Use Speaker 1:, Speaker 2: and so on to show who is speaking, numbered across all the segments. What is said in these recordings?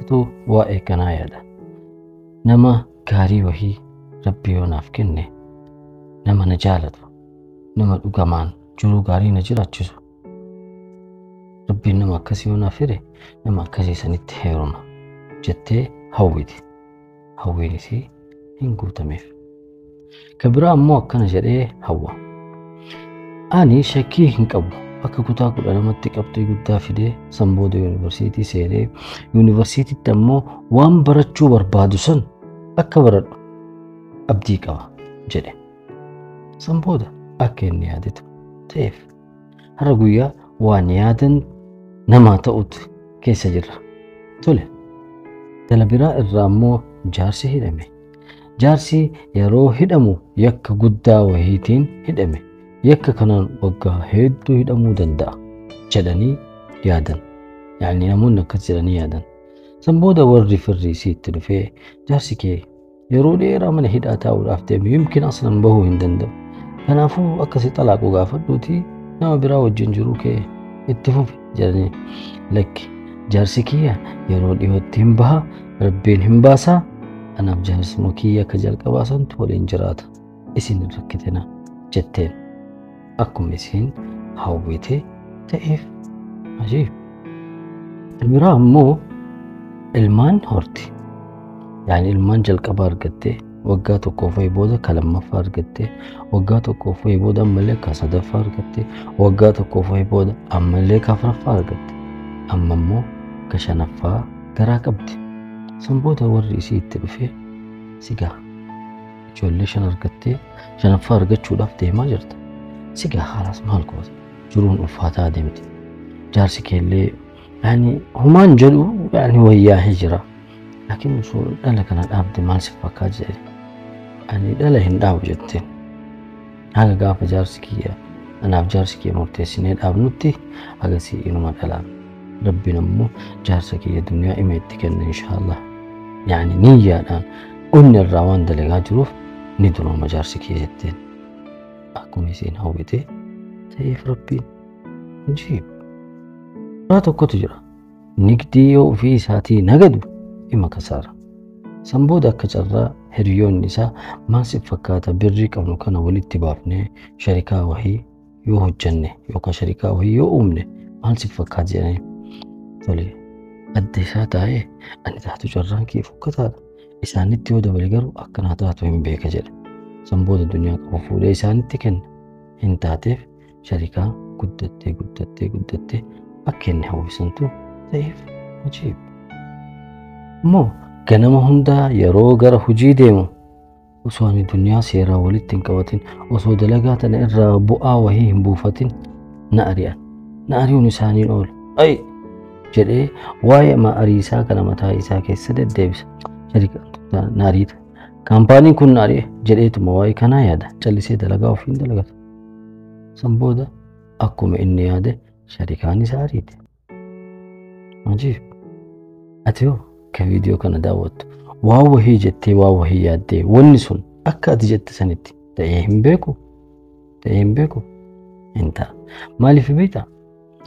Speaker 1: keessattuu waa'ee kanaa yaada. Nama gaarii wahii Rabbi yoo naaf kenne, nama na jaalatu, nama dhugamaan jiruu gaarii na jiraachisu, Rabbiin nama akkasii yoo naaf fide, nama akkasii sanitti heeruma jettee hawwiti. Hawwiin isii hin guutameef. Ka biraa ammoo akkana jedhee hawwa. Ani shakkii hin qabu. Akka kutaa 12tti qabxii guddaa fidee san booda yuunivarsiitii seenee, yuunivarsiitiitti ammoo waan barachuu barbaadu san akka baradhu abdii qaba jedhe. San booda akka inni yaadetu ta'eef. Har'a guyyaa waan yaadan namaa ta'utu keessa jirra. Tole. Dala biraa irraa ammoo jaarsi hidhame. Jaarsi yeroo hidhamu yakka guddaa wahiitiin hidhame. Yakka kanaan waggaa hedduu hidhamuu danda'a jedhanii yaadan. Yaani namoonni akkas jedhanii yaadan. San booda warri firri isiitti dhufee, jaarsi kee yeroo dheeraa mana hidhaa taa'uudhaaf deeme, yumkin aslan bahuu hin danda'u. Kanaafuu akka si xalaaqu gaafadhuutii nama biraa wajjin jiruu kee itti fufi jedhanii. Lakki, jaarsi kiyya yeroo dhiyootti hin baha, Rabbiin hin baasaa, anaaf jaarsuma kiyya akka jalqabaa santu waliin jiraata. Isin hin rakkitina jetteen. Akkuma isiin hawwite ta'eef. Ajiib. Biraa ammoo ilmaan horti. Yaani ilmaan jalqaba argattee waggaa tokkoo fa'i booda ka lammaffaa argattee, waggaa tokkoo fa'i booda ammallee ka sadaffaa argattee, waggaa tokkoo fa'i booda ammallee ka afuraffaa argatte. Amma immoo ka shanaffaa garaa qabdi. San booda warri isii itti dhufee, sigaa ijoollee 5 argattee shanaffaa argachuudhaaf deemaa jirta. Sigaa haalaas maal goota? Jiruun ulfaataa deemti. Jaarsi keellee yaani humaan jedhu yaani wayyaahee jira. Laakiin osoo dhala kana dhaabde maal si fakkaata jedhe. Ani dhala hin dhaabu jetteen. Haga gaafa jaarsi kiyya anaaf jaarsi kiyya murteessinee dhaabnutti hagasii inuma dhalaan. Rabbiin ammoo jaarsa kiyya duniyaa ima itti kenna inshaallah. Yaani niyyaadhaan onni irraa waan dalagaa jiruuf ni durooma jaarsi kiyya jetteen. Akkuma isiin hawwite ta'eef Rabbiin. Ajiib. Karaa tokkotu jira. Nigdii yoo ofii isaatii nagadu ima kasaara. San booda akka carraa hiriyoonni isaa, maal si fakkaata, birrii qabnu kana walitti baafnee sharikaa wahii yoo hojjanne yookaan sharikaa wahii yoo uumne maal si fakkaata jedhanii. Tole, adda isaa taa'ee, ani taatu carraan kee fokkataadha. Isaanitti yoo dabale garuu akkanaa taatu hin beeka jedhe. San booda duniyaa qabu fuudhee isaanitti kenna. Hin taateef, sharikaa guddattee guddattee guddattee akka inni hawwisantu ta'eef. Ajiib. Immoo ganama hundaa yeroo gara hojii deemu, osoo ani duniyaa seeraa walitti hin qabatin, osoo dalagaa tana irraa bu'aa wahii hin buufatin na ari'an. Na ari'uun isaaniin oolu. Ay jedhee waa'ee ariisaa kana mataa isaa keessa deddeebisa. Sharikaan na ariita. Kaampaaniin kun na ari'e jedheetuma waa'ee kanaa yaada. Callisee dalagaa ofiin dalagata. San booda akkuma inni yaade sharikaan isaa ariite. Ajiib. Ati hoo ka viidiyoo kana daawwattu, waan wahii jettee waan wahii yaaddee wanni sun akka ati jette sanitti ta'ee hin beeku? Ta'ee hin beeku? Hin ta'a. Maaliif beektaa?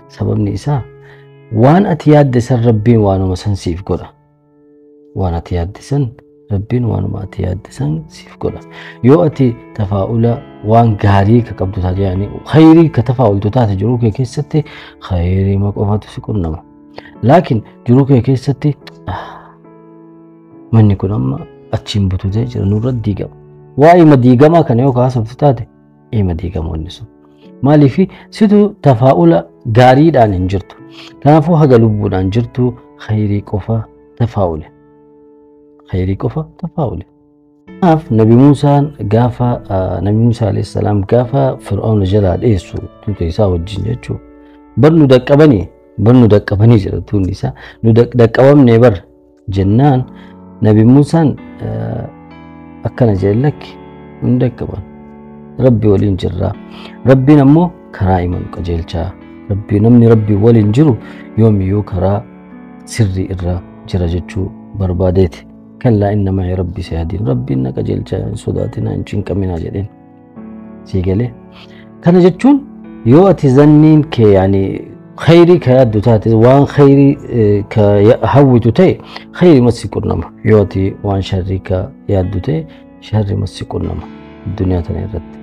Speaker 1: Sababni isaa waan ati yaadde san Rabbiin waanuma san siif godha. Waan ati yaadde san Rabbiin waanuma ati yaadde san siif godha. Yoo ati tafaa'ula waan gaarii ka qabdu taate, yaani khayrii ka tafaa'ultu taate, jiruu kee keessatti khayrii ma qofatu si qunnama. Laakiin jiruu kee keessatti manni kun amma achiin bututee jira, nurra diigama. Waa'ee diigamaa kana yoo kaasoftu taate ima diigama wanni sun. Maaliif? Situ tafaa'ula gaariidhaan hin jirtu. Kanaafuu haga lubbuudhaan jirtu khayrii qofa tafaa'ule. Khayrii qofa tafaa'ule. Kanaaf Nabi Muusaan gaafa Nabi Muusaa alayhi salaam gaafa Fir'aawna jalaa dheessu tuuta isaa wajjin jechuudha. Bar nu daqqabanii, bar nu daqqabanii jedha tuunni isaa, nu daqqabamnee bar jennaan Nabi Muusaan akkana jedhe: lakki, hin daqqaban. Rabbi waliin jirra. Rabbiin ammoo karaa imanu qajeelchaa. Rabbi, namni Rabbi waliin jiru yoomiyyuu karaa sirrii irra jira jechuu barbaadeeti. Kallaa, inna ma'i rabbi sayahdiin, Rabbiin na qajeelchaa, hin sodaatinaa, hin cinqaminaa jedheen. Sii galee. Kana jechuun yoo ati zanniin kee yaani Khayrii ka yaaddu taate, waan khayrii ka hawwitu ta'e khayrii mas si qunnama. Yoo ati waan sharrii ka yaaddu ta'e sharri mas si qunnama addunyaa tana irratti.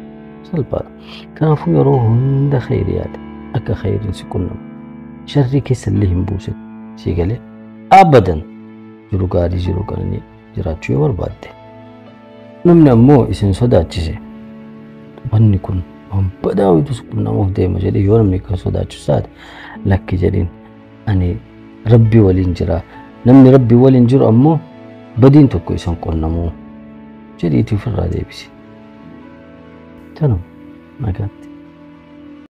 Speaker 1: Salphaadha. Kanaafuu yeroo hunda khayrii yaada, akka khayriin si qunnamu. Sharrii keessa illee hin buusin, sii galee abadan jiru gaarii jiru qananii jiraachuu yoo barbaadde. Namni ammoo isin sodaachise, wanni kun waan badaa wayitu si qunnamuuf deema jedhee yoo namni kan sodaachisu taate, lakki jedhiin, ani rabbii waliin jira. Namni rabbii waliin jiru ammoo badiin tokko isan qunnamuu jedhiitii ofirraa deebisi. Tanuma, nagaatti.